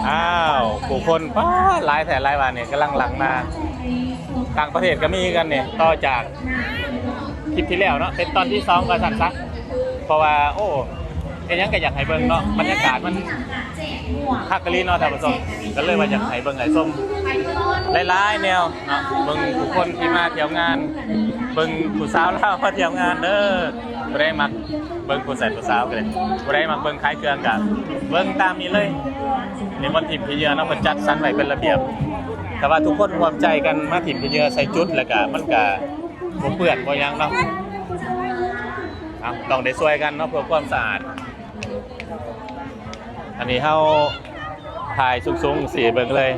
ອ້າວ ຜູ້ຄົນ ປາດ ຫຼາຍແທ້ຫຼາຍວ່ານີ້ ກຳລັງຫຼັ່ງມາ. ຕ່າງປະເທດກໍມີຄືກັນນີ້ ຕໍ່ຈາກຄລິບທີ່ແລ້ວເນາະ ເປັນຕອນທີສອງວ່າຊັ້ນຊະ ເພາະວ່າ ໂອ້ ເຮັດຫຍັງກໍຢາກໃຫ້ເບິ່ງເນາະ ບັນຍາກາດມັນຄັກອີ່ຫຼີເນາະທ່ານຜູ້ຊົມ ກໍເລີຍວ່າຢາກໃຫ້ເບິ່ງໃຫ້ຊົມຫຼາຍໆແນວເນາະ ເບິ່ງຜູ້ຄົນທີ່ມາທ່ຽວງານ ເບິ່ງຜູ້ສາວລາວມາທ່ຽວງານເດີ ຜູ້ໃດມັກ ເບິ່ງຜູ້ຊາຍຜູ້ສາວກໍໄດ້ ຜູ້ໃດມັກເບິ່ງຂາຍເຄື່ອງກໍເບິ່ງຕາມນີ້ເລີຍ. ນີ້ບ່ອນຖິ້ມຂີ້ເຫຍື້ອເນາະ ເພິ່ນຈັດສັນໄວ້ເປັນລະບຽບ ແຕ່ວ່າທຸກຄົນຮ່ວມໃຈກັນມາຖິ້ມຂີ້ເຫຍື້ອໃສ່ຈຸດ ແລ້ວກໍມັນກໍບໍ່ເປື້ອນບໍ່ຫຍັງເນາະ. ເອົາ ຕ້ອງໄດ້ຊ່ວຍກັນເນາະ ເພື່ອຄວາມສະອາດ. ອັນນີ້ເຮົາຖ່າຍສູງໆ ຊິເບິ່ງເລີຍ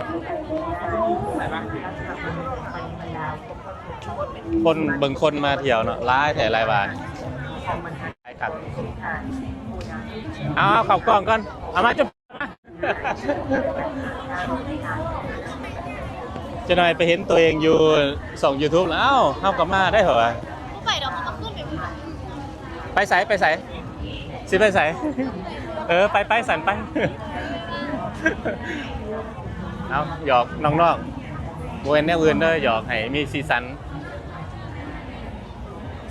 ຄົນເບິ່ງຄົນມາທ່ຽວເນາະ ຫຼາຍແທ້ຫຼາຍວ່າ. ໄປຄັກ ເອົາ ເອົາເຂົ້າກ້ອງກ່ອນ ເອົາມາຈຸ ຈັກໜ່ອຍໄປເຫັນຕົວເອງຢູ່ຊ່ອງຢູທູບ ເອົ້າ ເຮົາກໍມາໄດ້ເພາະວ່າ ບໍ່ໄປດອກ ເຮົາກໍຂຶ້ນໄປພຸ້ນ ໄປໃສ ໄປໃສ ຊິໄປໃສ ເອີ ໄປ ໄປ ຊັ້ນໄປ. ເອົາ ຫຍອກນ້ອງໆ ບໍ່ແມ່ນແນວອື່ນເດີ ຫຍອກໃຫ້ມີສີສັນ.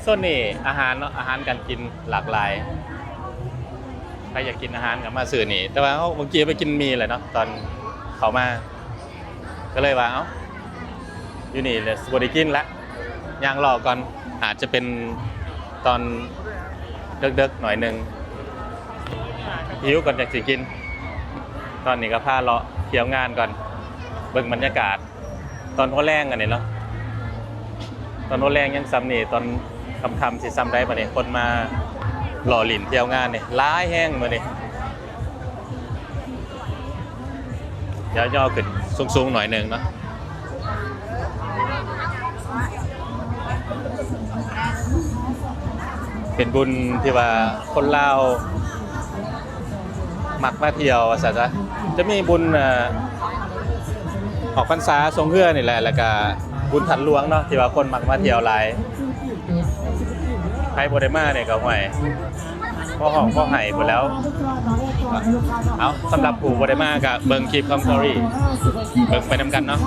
ໂຊນນີ້ອາຫານເນາະ ອາຫານການກິນຫຼາກຫຼາຍ ໃຜຢາກກິນອາຫານກໍມາຊື້ນີ້ ແຕ່ວ່າເຮົາ ເມື່ອກີ້ໄປກິນໝີ່ແຫຼະເນາະ ຕອນເຂົ້າມາ ກໍເລີຍວ່າ ເອົ້າ ຢູ່ນີ້ແຫຼະ ຊິບໍ່ໄດ້ກິນລະ ຍ່າງເລາະກ່ອນ ອາດຈະເປັນຕອນເດິກໆ ໜ້ອຍໜຶ່ງ ຫິວກ່ອນຈັ່ງຊິກິນ. ຕອນນີ້ກໍພາເລາະທ່ຽວງານກ່ອນ ເບິ່ງບັນຍາກາດ ຕອນຫົວແລງອັນນີ້ເນາະ ຕອນຫົວແລງຍັງສ່ຳນີ້ ຕອນຄ່ຳໆ ຊິສ່ຳໃດບາດນີ້ ຄົນມາຫຼໍ່ຫຼິ້ນທ່ຽວງານນີ້ຫຼາຍແຮງມື້ນີ້. ດຽວຍໍຂຶ້ນສູງໆ ໜ້ອຍໜຶ່ງເນາະ ເປັນບຸນທີ່ວ່າຄົນລາວ ມັກມາທ່ຽວວ່າຊັ້ນຊະ ຈະມີບຸນ ເອີ ອອກພັນສາ ຊ່ວງເຮືອນີ້ແຫຼະ ແລ້ວກະບຸນທາດຫຼວງເນາະ ທີ່ວ່າຄົນມັກມາທ່ຽວຫຼາຍ. ໃຜບໍ່ໄດ້ມານີ້ກໍ ຫ້ວຍ ພໍຮ້ອງພໍໄຫ້ພຸ້ນແລ້ວ. ເອົາ ສຳລັບຜູ້ບໍ່ໄດ້ມາກໍເບິ່ງຄລິບຂອງ Story ເບິ່ງໄປນຳກັນເນາະ.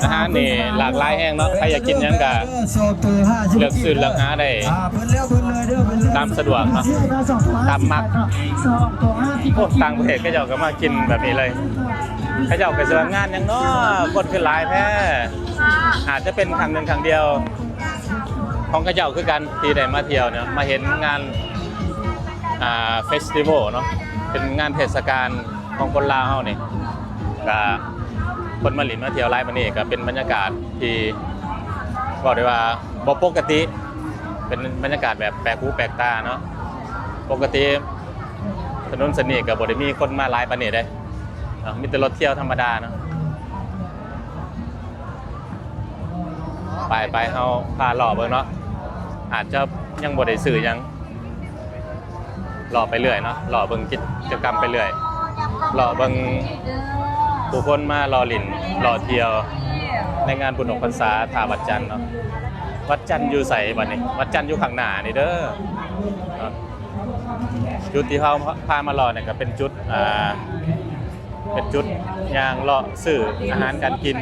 ອາຫານນີ້ຫຼາກຫຼາຍແຮງເນາະ ໃຜຢາກກິນຫຍັງກໍເລືອກຊື້ເລືອກຫາໄດ້ຕາມສະດວກເນາະ ຕາມມັກ. ໂອ້ ຕ່າງປະເທດເຂົາເຈົ້າກໍມາກິນແບບນີ້ເລີຍ ເຂົາເຈົ້າກໍຊິວ່າງານຫຍັງເນາະ ຄົນຄືຫຼາຍແທ້. ອາດຈະເປັນຄັ້ງໜຶ່ງຄັ້ງດຽວຂອງເຂົາເຈົ້າຄືກັນ ທີ່ໄດ້ມາທ່ຽວເນາະ ມາເຫັນງານ ອ່າ ເຟສຕິວອລເນາະ ເປັນງານເທດສະການ ຂອງຄົນລາວເຮົານີ້ ກະຄົນມາຫຼິ້ນມາທ່ຽວຫຼາຍປານນີ້ ກະເປັນບັນຍາກາດທີ່ເວົ້າໄດ້ວ່າບໍ່ປົກກະຕິ ເປັນບັນຍາກາດແບບແປກຫູແປກຕາເນາະ. ປົກກະຕິຖະໜົນເສັ້ນນີ້ກະບໍ່ໄດ້ມີຄົນມາຫຼາຍປານນີ້ເດ້ເນາະ ມີແຕ່ລົດທ່ຽວທຳມະດາເນາະ. ໄປໆ ເຮົາພາເລາະເບິ່ງເນາະ ອາດຈະຍັງບໍ່ໄດ້ຊື້ຫຍັງ ເລາະໄປເລື້ອຍເນາະ ເລາະເບິ່ງກິດຈະກຳໄປເລື້ອຍ ເລາະເບິ່ງຜູ້ຄົນມາຫຼໍ່ຫຼິ້ນຫຼໍ່ທ່ຽວໃນງານບຸນອອກພັນສາທ່າວັດຈັນເນາະ. ວັດຈັນຢູ່ໃສບາດນີ້? ວັດຈັນຢູ່ຂ້າງໜ້ານີ້ເດີເນາະ. ຈຸດທີ່ເຮົາພາມາເລາະນີ້ກໍເປັນຈຸດ ອ່າ ເປັນຈຸດຍ່າງເລາະຊື້ອາຫານການກິນ.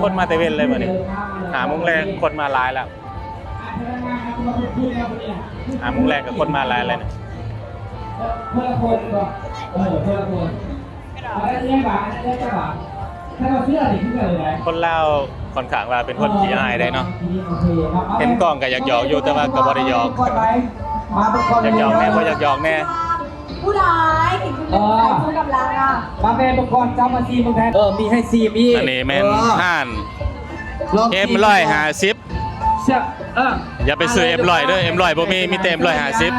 ຄົນມາແຕ່ເວັນເລີຍມື້ນີ້ ຫ້າໂມງແລງ ຄົນມາຫຼາຍແລ້ວ. ຫ້າໂມງແລງກໍຄົນມາຫຼາຍແລ້ວນີ້. ຄົນລາວຂ້ອນຂ້າງວ່າເປັນຄົນຂີ້ອາຍໄດ໋ເນາະ. ເຫັນກ້ອງກໍຢາກຢອກຢູ່ ແຕ່ວ່າກໍບໍ່ໄດ້ຢອກ. ຢາກຢອກແດ່ ບໍ່ຢາກຢອກແດ່. ຜູ້ໃດເປັນຜູ້ເລືອກໃສ່ຊຸດກັບລາວ? ມາແມ່ນບໍ່ກ່ອນ ເຈົ້າມາຊີມເບິ່ງແດ່. ເອີ ມີໃຫ້ຊີມອີກ. ອັນນີ້ແມ່ນ ເອີ ຮ້ານ ລອງຊີມ ເອັມຮ້ອຍຫ້າສິບ. ເອີ ຢ່າໄປຊື້ ເອັມຮ້ອຍເດີ ເອັມຮ້ອຍບໍ່ມີ ມີແຕ່ ເອັມຮ້ອຍຫ້າສິບ.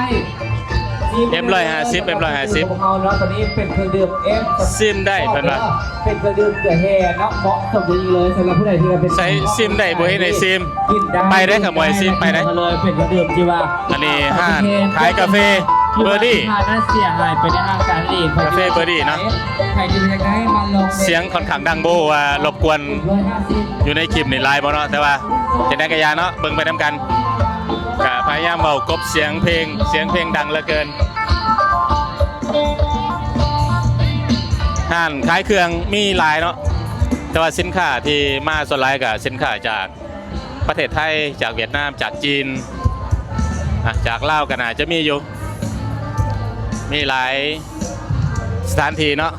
ເອັມຮ້ອຍຫ້າສິບ ເອັມຮ້ອຍຫ້າສິບ ຂອງເຮົາເນາະ. ຕົວນີ້ເປັນເຄື່ອງດື່ມ ເອັມ ຊີມໄດ້ເພິ່ນວ່າ. ເປັນເຄື່ອງດື່ມເກືອແຮ່ເນາະ ເໝາະສົມຢ່າງຍິ່ງເລີຍ ສຳລັບຜູ້ໃດທີ່ວ່າເປັນ ໃສຊີມໄດ້ ບໍ່ເຫັນໃຫ້ຊີມ. ໄປໄດ້ຂະໝວຍ ຊີມໄປໄດ້. ເປັນເຄື່ອງດື່ມທີ່ວ່າ ອັນນີ້ຮ້ານຂາຍກາເຟເບີດີ້ ກາເຟເບີດີ້ເນາະ. ສຽງຂ້ອນຂ້າງດັງ ບໍ່ຮູ້ວ່າລົບກວນຢູ່ໃນຄລິບນີ້ຫຼາຍບໍ່ເນາະ ແຕ່ວ່າຈັ່ງໃດກໍຢ່າເນາະ ເບິ່ງໄປນຳກັນ. ກະ ພະຍາຍາມເວົ້າກົບສຽງເພງ, ສຽງເພງດັງເຫຼືອເກີນ. ຮ້ານຂາຍເຄື່ອງມີຫຼາຍເນາະ, ແຕ່ວ່າສິນຄ້າທີ່ມາສ່ວນຫຼາຍກໍສິນຄ້າຈາກປະເທດໄທ, ຈາກຫວຽດນາມ, ຈາກຈີນ, ອາ ຈາກລາວກໍໜ້າຈະມີຢູ່, ມີຫຼາຍສະຖານທີ່ເນາະ.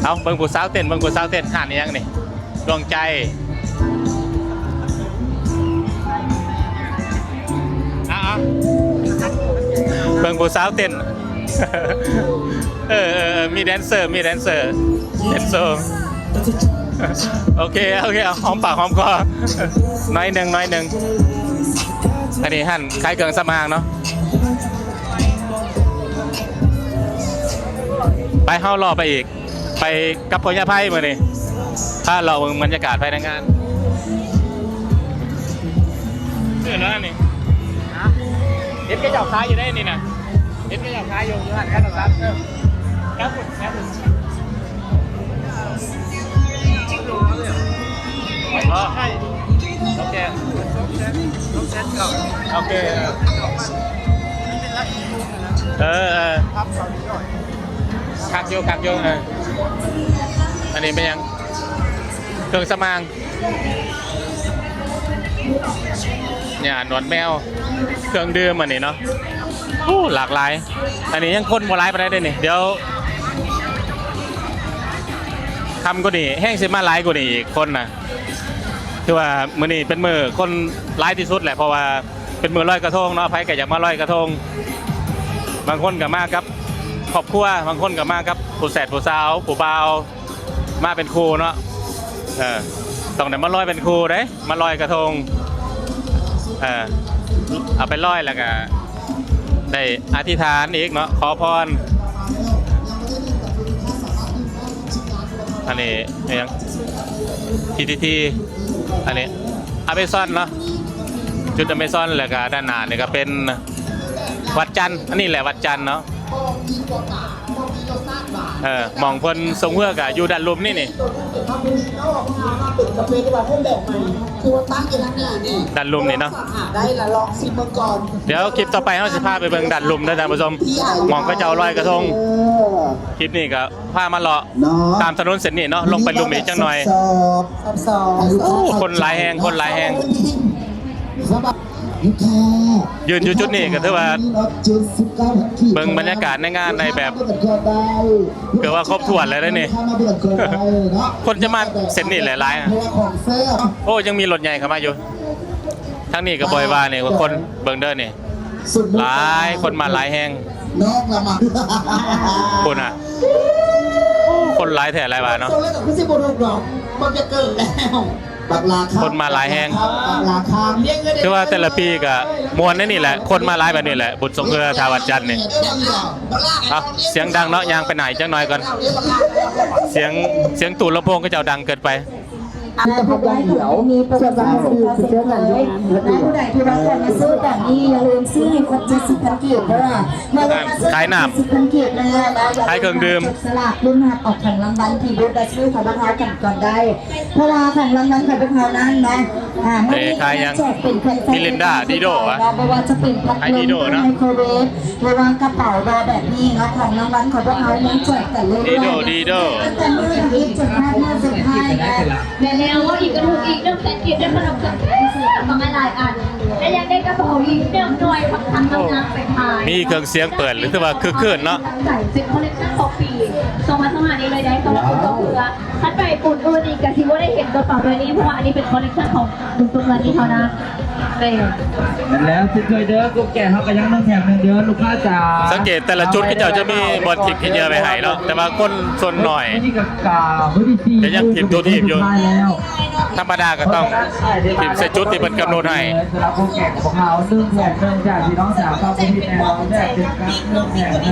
ເອົາ ເບິ່ງຜູ້ສາວເຕັ້ນ, ເບິ່ງຜູ້ສາວເຕັ້ນ. ຮ້ານອີ່ຫຍັງນີ້? ດວງໃຈ. ເອົາໆ ເບິ່ງຜູ້ສາວເຕັ້ນ. ເອີ ເອີ ເອີ ມີແດນເຊີ ມີແດນເຊີ ແດນໂຊ. ໂອເຄ ໂອເຄ ເອົາ ຫອມປາກຫອມຄໍໜ້ອຍໜຶ່ງ ໜ້ອຍໜຶ່ງ. ອັນນີ້ຮ້ານຂາຍເຄື່ອງສຳອາງເນາະ. ໄປ ເຮົາເລາະໄປອີກ. ໄປກັບພໍ່ຍາໄພມື້ນີ້ ພາເລາະເບິ່ງບັນຍາກາດພາຍໃນງານ. ເອີ ນັ້ນນີ້ ເຫັນເຂົາເຈົ້າຂາຍຢູ່ເດ້ນີ້ນະ, ເຫັນເຂົາເຈົ້າຂາຍຢູ່ ຢູ່ຮ້ານຂາຍໂທລະສັບ. ເອີ ແຖວພຸ້ນ ແຖວພຸ້ນ. ອໍ ໂອເຄ ໂອເຄ ເອີ ເອີ ຄັກຢູ່ ຄັກຢູ່. ເອີ ອັນນີ້ແມ່ນຫຍັງ? ເຄື່ອງສຳອາງ ຫຍ້າໜວດແມວ, ເຄື່ອງດື່ມອັນນີ້ເນາະ. ໂອ້ ຫຼາກຫຼາຍ. ອັນນີ້ຍັງຄົນບໍ່ຫຼາຍປານໃດເດ້ນີ້, ດຽວຄ່ຳກວ່ານີ້ແຮງຊິມາຫຼາຍກວ່ານີ້ອີກຄົນນະ. ຖືວ່າມື້ນີ້ເປັນມື້ຄົນຫຼາຍທີ່ສຸດແຫຼະ ເພາະວ່າ ເປັນມື້ລອຍກະທົງເນາະ, ໃຜກໍຢາກມາລອຍກະທົງ. ບາງຄົນກໍມາກັບຄອບຄົວ, ບາງຄົນກໍມາກັບຜູ້ແຊດຜູ້ສາວ ຜູ້ບ່າວ, ມາເປັນຄູ່ເນາະ. ເອີ ຕ້ອງໄດ້ມາລອຍເປັນຄູ່ເດ້, ມາລອຍກະທົງ. ເອີ ເອົາໄປລອຍແລ້ວກໍໄດ້ອະທິຖານອີກເນາະ, ຂໍພອນ. ອັນນີ້ອີຫຍັງ? ພີທີທີ ອັນນີ້ອາເມຊອນເນາະ, ຈຸດອາເມຊອນ. ແລ້ວກໍດ້ານໜ້ານີ້ກໍເປັນວັດຈັນ, ອັນນີ້ແຫຼະວັດຈັນເນາະ. ເອີ ໝ່ອງເພິ່ນຊົງເຮືອກໍຢູ່ດ້ານລຸ່ມນີ້ນີ້, ດ້ານລຸ່ມນີ້ເນາະ. ດຽວຄລິບຕໍ່ໄປເຮົາຊິພາໄປເບິ່ງດ້ານລຸ່ມເດີທ່ານຜູ້ຊົມ, ໝ່ອງເຂົາເຈົ້າລອຍກະທົງ. ຄລິບນີ້ກໍ ພາມາເລາະຕາມຖະໜົນເສັ້ນນີ້ເນາະ, ລົງໄປລຸ່ມອີກຈັກໜ່ອຍ. ໂອ້ ຄົນຫຼາຍແຮງ, ຄົນຫຼາຍແຮງ. ຢືນຢູ່ຈຸດນີ້ກໍຖືວ່າເບິ່ງບັນຍາກາດໃນງານໄດ້ແບບ ເກືອບວ່າຄົບຖ້ວນແລ້ວເດ້ນີ້. ຄົນຈະມາເສັ້ນນີ້ແຫຼະຫຼາຍ. ໂອ້ ຍັງມີລົດໃຫຍ່ເຂົ້າມາຢູ່. ທາງນີ້ກໍບໍ່ວ່ານີ້ ຄົນເບິ່ງເດີນີ້ ຫຼາຍ, ຄົນມາຫຼາຍແຮງ. ພຸ້ນນະ ຄົນຫຼາຍແທ້ຫຼາຍວ່າເນາະ. ຄົນມາຫຼາຍແຮງ. ຖືວ່າແຕ່ລະປີກໍມ່ວນໃນນີ້ແຫຼະ, ຄົນມາຫຼາຍແບບນີ້ແຫຼະ, ບຸນຊົງເຮືອທ່າວັດຈັນນີ້. ເອົາ ສຽງດັງເນາະ, ຍ່າງໄປໜ້າອີກຈັກໜ່ອຍກ່ອນ. ສຽງ, ສຽງຕູ້ລຳໂພງເຂົາເຈົ້າດັງເກີນໄປ. ອ່າ ຜູ້ໃດກໍມີໂປຣໂມຊັນສິນຄ້າເຊັ່ນເຄີຍ ແລະ ຜູ້ໃດທີ່ວ່າເຂົ້າມາຊື້ແບບນີ້ ຢ່າລືມຊື້ໃຫ້ຄົບເຈັດສິບພັນກີບເດີ. ເມື່ອລົງມາຊື້ ຂາຍນ້ຳ ເຈັດສິບພັນກີບແລ້ວ ຂາຍເຄື່ອງດື່ມ ຈັບສະຫຼາກລຸ້ນຮັບອອກຂອງລາງວັນທີ່ບູດ ແລະ ຊື້ຂອງພວກເຮົາກັນກ່ອນໄດ້ ເພາະວ່າຂອງລາງວັນຂອງພວກເຮົານັ້ນເນາະ ອ່າ ເອີ ຂາຍຫຍັງ? ມີລິນດາ ດີໂດຫວາ? ບໍ່ວ່າຈະເປັນພັດລົມ ໄມໂຄຣເວຟ ຫຼືວ່າກະເປົາລໍແບບນີ້ເນາະ ຂອງລາງວັນຂອງພວກເຮົາຍັງແຈກກັນເລື້ອຍໆ ດີໂດ ດີໂດ ຕັ້ງແຕ່ມື້ທຳອິດຈົນຮອດມື້ສຸດທ້າຍເນາະ. ແມ່ນແລ້ວ ເວົ້າອີກກໍຖືກອີກ ໜຶ່ງແສນກີບໄດ້ຂະໜົມແຊບໆ ປະມານຫຼາຍອັນ ແລະ ຍັງໄດ້ກະເປົາອີກໜຶ່ງໜ່ວຍ ບັກຄັກງາມໆ ໄປຂາຍ. ມີເຄື່ອງສຽງເປີດ ຫຼື ຖືວ່າຄຶກຄື້ນເນາະ. ເປັນຄໍເລັກຊັນຂອງປີສອງພັນຊາວຫ້ານີ້ເລີຍເດ້ ສຳລັບຜູ້ເຈົ້າເພື່ອ ຄັນໄປປຸ້ນອື່ນນີ້ກະຊິບໍ່ໄດ້ເຫັນກະເປົາໃບນີ້ ເພາະວ່າອັນນີ້ເປັນຄໍເລັກຊັນຂອງ ທຸກໆເທື່ອນີ້ເທົ່ານັ້ນເດ້. ແມ່ນແລ້ວ ເຊັ່ນເຄີຍເດີ ກົບແກະເຮົາກໍຍັງໜຶ່ງແຖມໜຶ່ງເດີ ລູກຄ້າຈ໋າ. ສັງເກດແຕ່ລະຈຸດ ເຂົາເຈົ້າຈະມີບ່ອນຖິ້ມຂີ້ເຫຍື້ອໄວ້ໃຫ້ເນາະ ແຕ່ວ່າຄົນສ່ວນໜ້ອຍ ມື້ນີ້ກໍ ກະຍັງຖິ້ມໂຕຖີບຢູ່. ທຳມະດາກໍຕ້ອງຖິ້ມໃສ່ຈຸດທີ່ເພິ່ນກຳນົດໃຫ້. ສຳລັບຄົນແກ່ຂອງເຮົາ ໜຶ່ງແຖມໜຶ່ງ ຈາກພີ່ນ້ອງສາວເກົ້າປະເທດແນ່ນອນ ແບບເຕັມກັບ ໜຶ່ງແຖມໜຶ່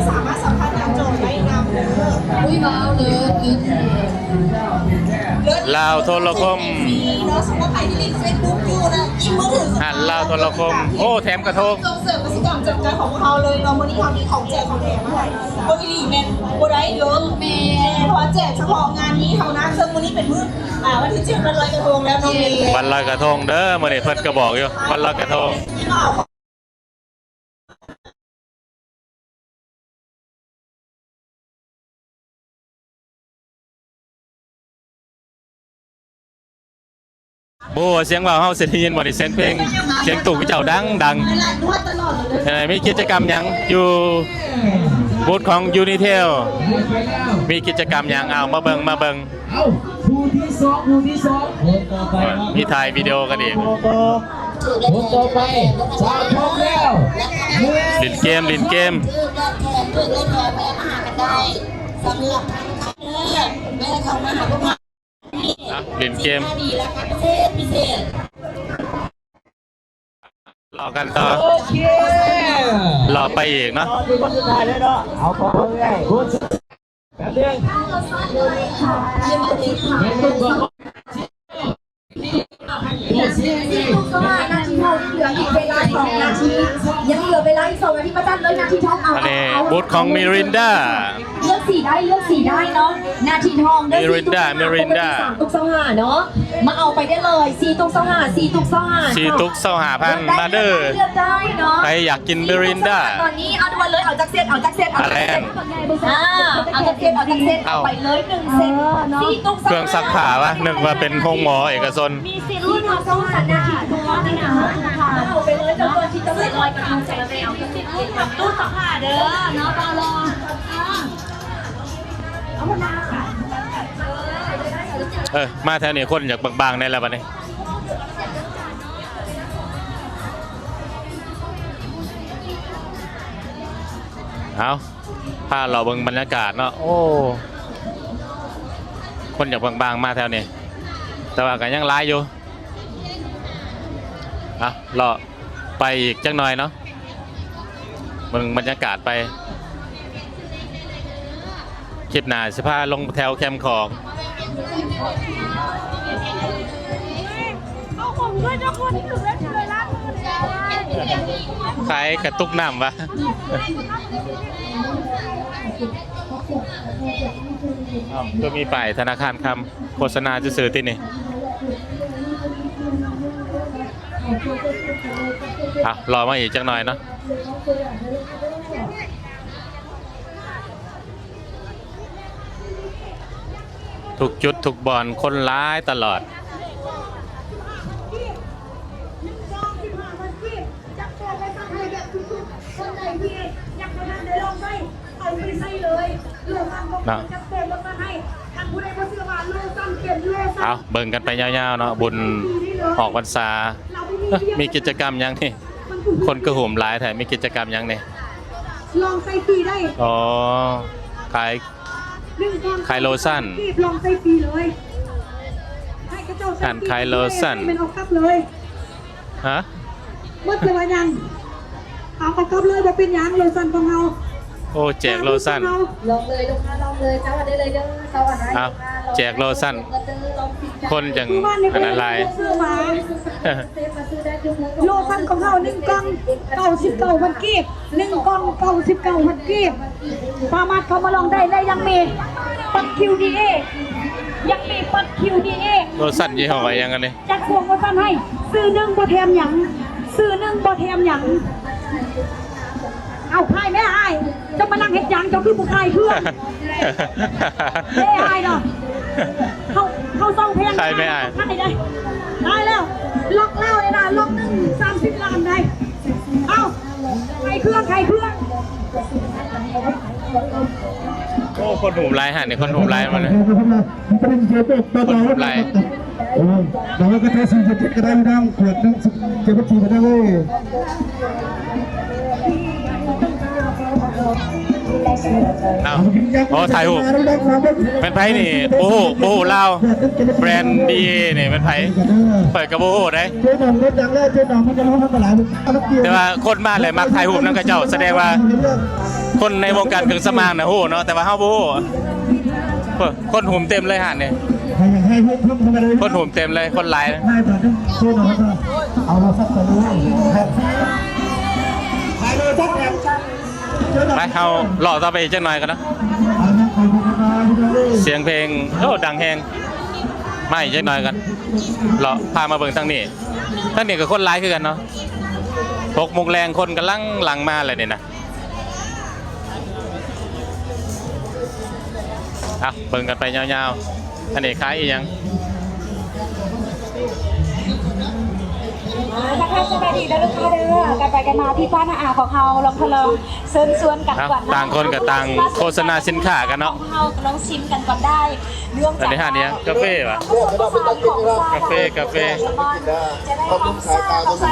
ງ. ລາວໂທລະຄົມ ຮ້ານລາວໂທລະຄົມ ໂອ້ ແຖມກະທົງ. ກຳຈຳກັດຂອງພວກເຮົາເລີຍເນາະ. ມື້ນີ້ເຮົາມີຂອງແຈກຂອງແຖມມາໃຫ້ ເບິ່ງອີ່ຫຼີແມ່ນບໍ່ໄດ້ເດີ ແມ່ນ ເພາະວ່າແຈກສະເພາະງານນີ້ເທົ່ານັ້ນ. ເຊິ່ງມື້ນີ້ເປັນມື້ ອ່າ ວັນທີເຈັດ ວັນລອຍກະທົງແລ້ວເນາະ. ວັນລອຍກະທົງເດີ ມື້ນີ້ເພິ່ນກໍບອກຢູ່ ວັນລອຍກະທົງ. ບໍ່ຮູ້ວ່າສຽງເວົ້າເຮົາຊິໄດ້ຍິນບໍ່ນີ້ ສຽງເພງ ສຽງຕູ້ເຈົ້າດັງໆ. ເອີ ມີກິດຈະກຳຫຍັງຢູ່ບູດຂອງຢູນິເທວ ມີກິດຈະກຳຫຍັງ? ເອົາ ມາເບິ່ງ ມາເບິ່ງ. ເອົ້າ ຄູ່ທີສອງ ຄູ່ທີສອງ ຄົນຕໍ່ໄປເນາະ ມີຖ່າຍວິດີໂອກັນອີກ ຄົນຕໍ່ໄປ ສາມ ພ້ອມແລ້ວ ຫຼິ້ນເກມ ຫຼິ້ນເກມ ອ່ະ ຫຼິ້ນເກມ. ລໍກັນຕໍ່ ໂອເຄ ລໍໄປອີກເນາະ ຕໍ່ໄປຄົນສຸດທ້າຍເລີຍເນາະ ເອົາ ຂໍເບິ່ງເອີຍ ຄົນສຸດ ແປັບໜຶ່ງ ສີ່ທຸ່ມຊາວຫ້ານາທີເທົ່າ ຍັງເຫຼືອອີກເວລາສອງນາທີ ຍັງເຫຼືອເວລາອີກສອງນາທີ ມາຈັດເລີຍນາທີທອງ ເອົາ ອັນນີ້ ເອົາ ບຸດຂອງມິຣິນດາ ເລືອກສີໄດ້ ເລືອກສີໄດ້ເນາະ ນາທີທອງເດີ ມິຣິນດາ ມິຣິນດາ ສີ່ຕຸກຊາວຫ້າ ເນາະ ມາເອົາໄປໄດ້ເລີຍ ສີ່ຕຸກຊາວຫ້າ ສີ່ຕຸກຊາວຫ້າ ສີ່ຕຸກຊາວຫ້າພັນ ມາເດີ ເລືອກໄດ້ເນາະ ໃຜຢາກກິນມິຣິນດາ ຕອນນີ້ເອົາດ່ວນເລີຍ ເອົາຈັກເຊັດ ເອົາຈັກເຊັດ ເອົາຈັກເຊັດ ອ່າ ເອົາຈັກເຊັດ ເອົາຈັກເຊັດ ເອົາໄປເລີຍໜຶ່ງເຊັດ ສີ່ຕຸກຊາວຫ້າ ເຄື່ອງຊັກຜ້າວະ ນຶກວ່າເປັນໂຮງໝໍເອກະຊົນ ມີສິດລຸ້ນຮັບຕູ້ສັນຍາທິດຕົວນີ້ນະ ເອົາໄປເລີຍ ເຈົ້າຕົວທີ່ຈະໄປລອຍກະທົງໃສ່ແມວ ມີສິດລຸ້ນຮັບຕູ້ສັກຜ້າເດີເນາະ ຕໍ່ລອງ ເອີ ມາແຖວນີ້ຄົນຢາກບາງໆແດ່ລະບັດນີ້ ເອົາ ພາເລາະເບິ່ງບັນຍາກາດເນາະ ໂອ້ ຄົນຢາກບາງໆມາແຖວນີ້ ແຕ່ວ່າກໍຍັງຫຼາຍຢູ່ ອ່ະ ເລາະໄປອີກຈັກໜ່ອຍເນາະ ເບິ່ງບັນຍາກາດໄປ ຄລິບໜ້າຊິພາລົງແຖວແຄມຂອງ ຂາຍກະຕຸກນ້ຳວະ ເອົ້າ ຄືມີປ້າຍທະນາຄານຄຳ ໂຄສະນາຊື່ໆຕິນີ້ ອ່ະ ລໍມາອີກຈັກໜ່ອຍເນາະ ທຸກຈຸດທຸກບ່ອນຄົນຫຼາຍຕະຫຼອດ. ເອົາ ເບິ່ງກັນໄປຍາວໆເນາະ ບຸນອອກພັນສາ. ເອີ ມີກິດຈະກຳຫຍັງນີ້? ຄົນຄືໂຮມຫຼາຍແທ້ ມີກິດຈະກຳຫຍັງນີ້? ລອງໃສ່ຟຣີໄດ້. ອໍ ຂາຍ ໜຶ່ງກ່ອງ ຂາຍໂລຊັນ ລອງໃສ່ຟຣີເລີຍ. ຮ້ານຂາຍໂລຊັນ ແມ່ນເອົາກັບເລີຍ. ຮະ? ໝົດແລ້ວວ່າຍັງ? ເອົາ ເອົາກັບເລີຍ ບໍ່ເປັນຫຍັງ ໂລຊັນຂອງເຮົາ. ໂອ້ ແຈກໂລຊັນ ລອງເລີຍລູກຄ້າ ລອງເລີຍ ເຈົ້າ ໄດ້ເລີຍເດີ ເຈົ້າ ເອົາ ແຈກໂລຊັນ ຄົນຈັ່ງອັນນັ້ນຫຼາຍ. ໂລຊັນຂອງເຮົາ ໜຶ່ງກ່ອງ ເກົ້າສິບເກົ້າພັນກີບ ໜຶ່ງກ່ອງ ເກົ້າສິບເກົ້າພັນກີບ ສາມາດເຂົ້າມາລອງໄດ້ ແລະ ຍັງມີບັດຄິວດີເອ ຍັງມີບັດຄິວດີເອ. ໂລຊັນຍີ່ຫໍ້ຫຍັງອັນນີ້? ຈັດຊ່ວງໂປຣໂມຊັນໃຫ້ ຊື້ໜຶ່ງບໍ່ແຖມຫຍັງ ຊື້ໜຶ່ງບໍ່ແຖມຫຍັງ. ເອົາ ຂາຍແມ່ອ້າຍ ເຈົ້າມານັ່ງເຮັດຫຍັງ? ເຈົ້າຄືບໍ່ຂາຍເຄື່ອງ? ເອີ ອ້າຍເນາະ ເຮົາ ເຮົາເຊົາແພງ ຂາຍແມ່ອ້າຍ ຂາຍໄດ້ ຕາຍແລ້ວ ລັອກລາວນີ້ນະ ລັອກໜຶ່ງ ສາມສິບລ້ານໄດ໋. ເອົາ ຂາຍເຄື່ອງ ຂາຍເຄື່ອງ. ໂອ້ ຄົນໂຮມຫຼາຍຫັ້ນນີ້ ຄົນໂຮມຫຼາຍມາເລີຍ ຄົນໂຮມຫຼາຍ. ເອີ ແຕ່ວ່າກໍໄດ້ສີ່ສິບເຈັດກໍໄດ້ຢູ່ນຳ ຂວດໜຶ່ງ ເຈັດສິບສີ່ ໄປໄດ້ເວີຍ. ເອົ້າ ໂອ້ ຖ່າຍຮູບ ແມ່ນໃຜນີ້? ບໍ່ຮູ້ ບໍ່ຮູ້ລາວ. ແບຣນດີເອນີ້ແມ່ນໃຜ? ຂ້ອຍກໍບໍ່ຮູ້ເດ້ ແຕ່ວ່າຄົນມາແລ້ວມັກຖ່າຍຮູບນຳເຂົາເຈົ້າ ສະແດງວ່າຄົນໃນວົງການເຄື່ອງສຳອາງນະຮູ້ເນາະ ແຕ່ວ່າເຮົາບໍ່ຮູ້. ຄົນໂຮມເຕັມເລີຍຮ້ານນີ້ ຄົນໂຮມເຕັມເລີຍ ຄົນຫຼາຍ. ເອົາລະສັກ ໄປເລີຍ ໄປ ໄປ ເຮົາເລາະຕໍ່ໄປອີກຈັກໜ່ອຍກ່ອນເນາະ. ສຽງເພງ ໂອ້ ດັງແຮງ. ມາອີກຈັກໜ່ອຍກ່ອນ ເລາະພາມາເບິ່ງທາງນີ້. ທາງນີ້ກໍຄົນຫຼາຍຄືກັນເນາະ. ຫົກໂມງແລງ ຄົນກຳລັງຫຼັ່ງມາແລ້ວນີ້ນະ. ອ່ະ ເບິ່ງກັນໄປຍາວໆ. ອັນນີ້ຂາຍອີ່ຫຍັງ? ອ່າ ທັກທາຍສະບາຍດີເດີລູກຄ້າເດີ ກັນໄປກັນມາ ພີ່ປ້ານ້າອາຂອງເຮົາ ລອງທະລອງເຊີນຊວນກັນກ່ອນເນາະ. ຕ່າງຄົນກໍຕ່າງໂຄສະນາສິນຄ້າກັນເນາະ. ຂອງເຮົາລອງຊິມກັນກ່ອນໄດ້ ເນື່ອງຈາກວ່າ ອັນນີ້ຮ້ານອີ່ຫຍັງ? ກາເຟຫວາ? ກາເຟ ກາເຟ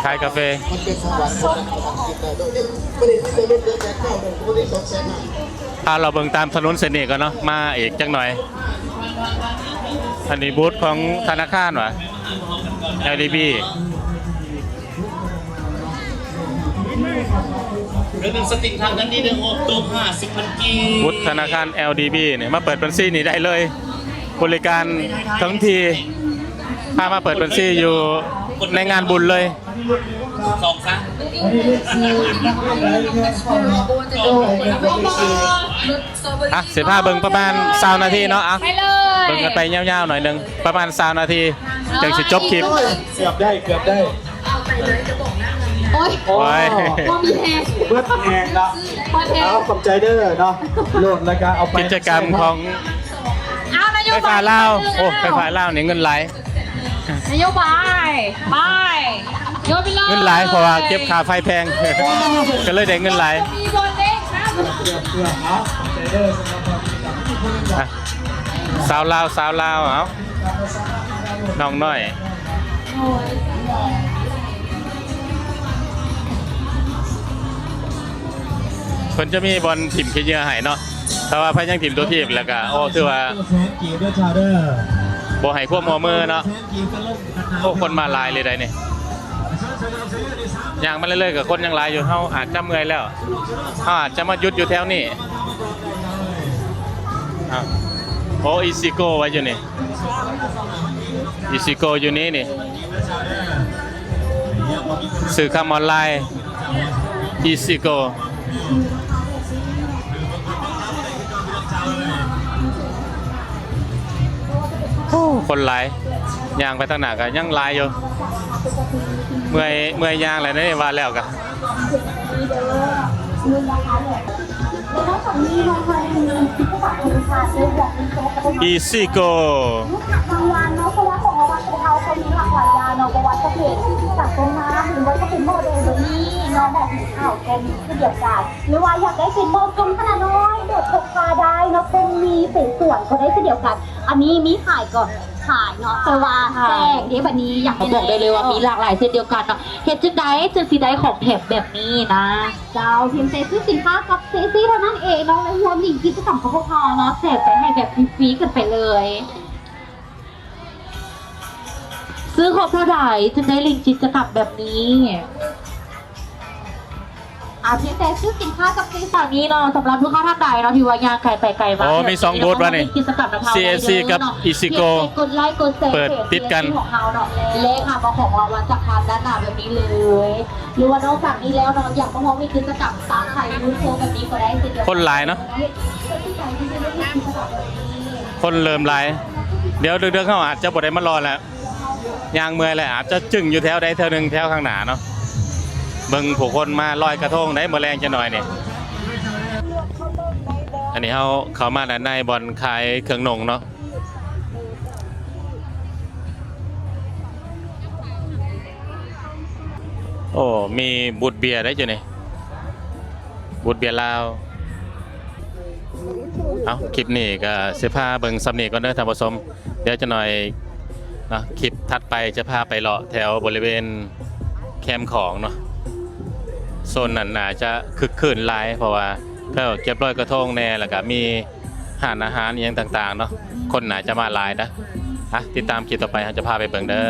ຂາຍກາເຟ. ພາເລາະເບິ່ງຕາມຖະໜົນເສັ້ນນີ້ກ່ອນເນາະ ມາອີກຈັກໜ່ອຍ. ອັນນີ້ບູດຂອງທະນາຄານຫວາ? ແອລດີບີ ເລື່ອງສະຕິງທາງດ້ານນີ້ເດີ ອອກຕົກຫ້າສິບພັນກີບ. ບຸດທະນາຄານແອລດີບີນີ້ ມາເປີດບັນຊີນີ້ໄດ້ເລີຍ ບໍລິການທັງທີ ພາມາເປີດບັນຊີຢູ່ໃນງານບຸນເລີຍ. ສອງຊະ ອ່ະ ຊິພາເບິ່ງປະມານຊາວນາທີເນາະ. ອ່ະ ໄປເລີຍ ເບິ່ງກັນໄປຍາວໆໜ້ອຍໜຶ່ງ ປະມານຊາວນາທີ ຈັ່ງຊິຈົບຄລິບ. ເກືອບໄດ້ ເກືອບໄດ້. ໂອ້ຍ ໂອ້ຍ ບໍ່ມີແຮງ ເບິດແຮງເນາະ. ບໍ່ແຮງ ເອົາ ຂອບໃຈເດີເນາະ. ໂຫຼດແລ້ວກໍເອົາໄປ ກິດຈະກຳຂອງ ອ້າວ ນະໂຍບາຍ ໄຟຟ້າລາວ. ໂອ້ ໄຟຟ້າລາວນີ້ເງິນຫຼາຍ. ນະໂຍບາຍ ໄປ ໂຍນໄປເລີຍ. ເງິນຫຼາຍ ເພາະວ່າເກັບຄ່າໄຟແພງ ກໍເລີຍໄດ້ເງິນຫຼາຍ. ມີໂດນເດ້ງນະ. ອ່ະ ສາວລາວ ສາວລາວ ເອົາ ນ້ອງນ້ອຍ ເພິ່ນຈະມີບ່ອນຖິ້ມຂີ້ເຫຍື້ອໃຫ້ເນາະ. ແຕ່ວ່າໃຜຍັງຖິ້ມຕົວຖີບ ແລ້ວກະ ໂອ້ ຖືວ່າ ແສນກີບເດີຊາວເດີ ບໍ່ໃຫ້ຄວາມຮ່ວມມືເນາະ. ແສນກີບກັນລົງ ໂອ້ ຄົນມາຫຼາຍເລີຍໃດນີ້. ຍ່າງມາເລື້ອຍໆ ກໍຄົນຍັງຫຼາຍຢູ່. ເຮົາອາດຈະເມື່ອຍແລ້ວ ເຮົາອາດຈະມາຢຸດຢູ່ແຖວນີ້. ອ້າວ ໂອ້ ອີຊີໂກໄວ້ຢູ່ນີ້ ອີຊີໂກຢູ່ນີ້ນີ້. ຊື້ຄຳອອນລາຍ ອີຊີໂກ. ໂອ້ ຄົນຫຼາຍ ຍ່າງໄປທາງໜ້າກໍຍັງຫຼາຍຢູ່. ເມື່ອຍ ເມື່ອຍຍ່າງແລ້ວເດ້ ວ່າແລ້ວກໍ. ອີຊີໂກ ລາງວັນເນາະ ເພາະວ່າຂອງລາງວັນຂອງເຮົາກໍມີຫຼາກຫຼາຍຢ່າງເນາະ ບໍ່ວ່າຈະເປັນຈັດຕົ້ນນ້ຳ ຫຼືວ່າຈະເປັນໝໍ້ແດງ ແບບນີ້ເນາະ ແບບຂາວກໍມີເຊັ່ນດຽວກັນ ຫຼືວ່າຢາກໄດ້ເປັນໝໍ້ກົມຂະໜາດນ້ອຍ ແບບພົກພາໄດ້ເນາະ ເປັນມີເສສວນກໍໄດ້ເຊັ່ນດຽວກັນ. ອັນນີ້ມີຂາຍກໍຂາຍເນາະ ແຕ່ວ່າແຈກເດ້ ບັດນີ້ຢາກ ບອກໄດ້ເລີຍວ່າມີຫຼາກຫຼາຍເຊັ່ນດຽວກັນເນາະ. ເຮັດຈັ່ງໃດຈຶ່ງຊິໄດ້ຂອງແຖມແບບນີ້ນະ? ເຈົ້າ ພຽງແຕ່ຊື້ສິນຄ້າກັບເຊຊີເທົ່ານັ້ນເອງເນາະ ແລະ ຮ່ວມຫຼິ້ນກິດຈະກຳຂອງພວກເຮົາເນາະ ແຈກໄປໃຫ້ແບບຟຣີໆກັນໄປເລີຍ. ຊື້ຄົບເທົ່າໃດຈຶ່ງໄດ້ຫຼິ້ນກິດຈະກຳແບບນີ້? ອ່າ ພຽງແຕ່ຊື້ສິນຄ້າກັບເຊຊີເທົ່ານັ້ນເນາະ ສຳລັບລູກຄ້າທ່ານໃດເນາະ ທີ່ວ່າຍ່າງໄກໄປໄກມາ ໂອ້ ມີສອງບູດວະນີ້ ກິດຈະກຳນຳເຮົາ ຊີເອັສຊີ ໄດ້ເລີຍເນາະ ກັບອີຊີໂກ ເພິ່ນເປີດຕິດກັນ ພຽງແຕ່ກົດໄລກົດແຊເພຈຂອງເຮົາເນາະ ແລະ ຫາເອົາຂອງລາງວັນຈາກທາງດ້ານໜ້າແບບນີ້ເລີຍ. ຫຼືວ່ານອກຈາກນີ້ແລ້ວເນາະ ຢາກມາຮ່ວມເຮັດກິດຈະກຳຕາມໄທຢູທູບແບບນີ້ກໍໄດ້ເຊັ່ນດຽວກັນ. ຄົນຫຼາຍເນາະ ຄົນເລີ່ມຫຼາຍ. ດຽວເດິກໆ ເຮົາອາດຈະບໍ່ໄດ້ມາເລາະແລ້ວ ຍ່າງເມື່ອຍແລ້ວ ອາດຈະຈຶ້ງຢູ່ແຖວໃດແຖວໜຶ່ງແຖວຂ້າງໜ້າເນາະ. ເບິ່ງຜູ້ຄົນມາລອຍກະທົງໄດ໋ ມື້ແລງຈັກໜ້ອຍນີ້. ອັນນີ້ເຮົາເຂົ້າມາດ້ານໃນບ່ອນຂາຍເຄື່ອງນຸ່ງເນາະ. ໂອ້ ມີບູດເບຍໄດ້ຢູ່ນີ້ ບູດເບຍລາວ. ເອົ້າ ຄລິບນີ້ກໍຊິພາເບິ່ງສ່ຳນີ້ກ່ອນເດີທ່ານຜູ້ຊົມ. ດຽວຈັກໜ້ອຍເນາະ ຄລິບຖັດໄປຈະພາໄປເລາະແຖວບໍລິເວນແຄມຂອງເນາະ. ໂຊນນັ້ນໜ້າຈະຄຶກຄື້ນຫຼາຍ ເພາະວ່າເຂົາເກັບລອຍກະທົງແດ່ ແລ້ວກໍມີຮ້ານອາຫານອີ່ຫຍັງຕ່າງໆເນາະ. ຄົນໜ້າຈະມາຫຼາຍນະ. ອ່ະ ຕິດຕາມຄລິບຕໍ່ໄປ ເຮົາຈະພາໄປເບິ່ງເດີ.